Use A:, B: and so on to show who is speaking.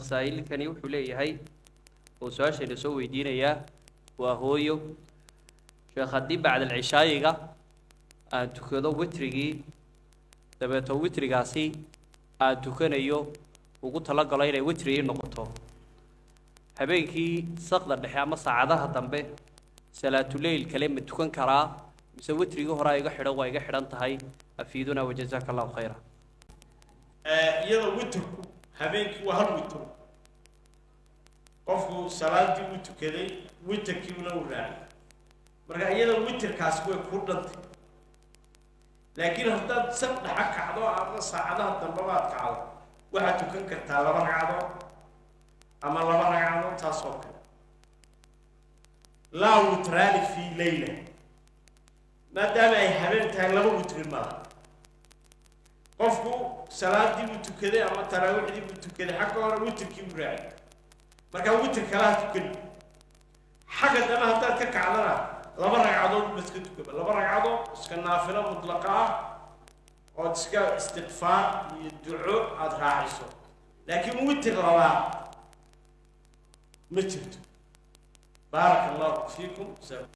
A: Sheekh, saa'ilkani wuxuu leeyahay oo su-aashayna soo weydiinayaa waa hooyo. Sheekh, haddii bacdal cishaayiga aan tukado witrigii, dabeeto witrigaasi aan tukanayo ugu talagalo inay witri ii noqoto, habeenkii saqda dhexe ama saacadaha dambe salaatuleyl kale ma tukan karaa, mise witrigii horaa iga xidhan, waa iga xidhan tahay? Afiiduna wajazaaka Allahu khayra.
B: Iyada witrku habeenkii waa hal witr. Qofku salaadii uu tukaday, witrkiibuna uu raacay, marka iyada witrkaasi way ku dhantay. Laakiin haddaad saq dhexa kacdo ama saacadaha dambe baad kacdo, waxaad tukan kartaa laba ragcadood ama laba ragcadood, taas oo kale. Laa witraani fii leyla, maadaama ay habeen tahay, laba witri maaha. Qofku salaadii buu tukaday ama taraawiixdii buu tukaday, xagga hore witrkii buu raacay, markaa witr kalaha tukani. Xagga dambe haddaad ka kacdana, laba ragcadood ba iska tukaba, laba ragcadood iska naafilo mutlaqa ah ood iska istikfaar iyo duco aada raaciso, laakiin witr labaad ma jirto. Baaraka Allahu fiikum.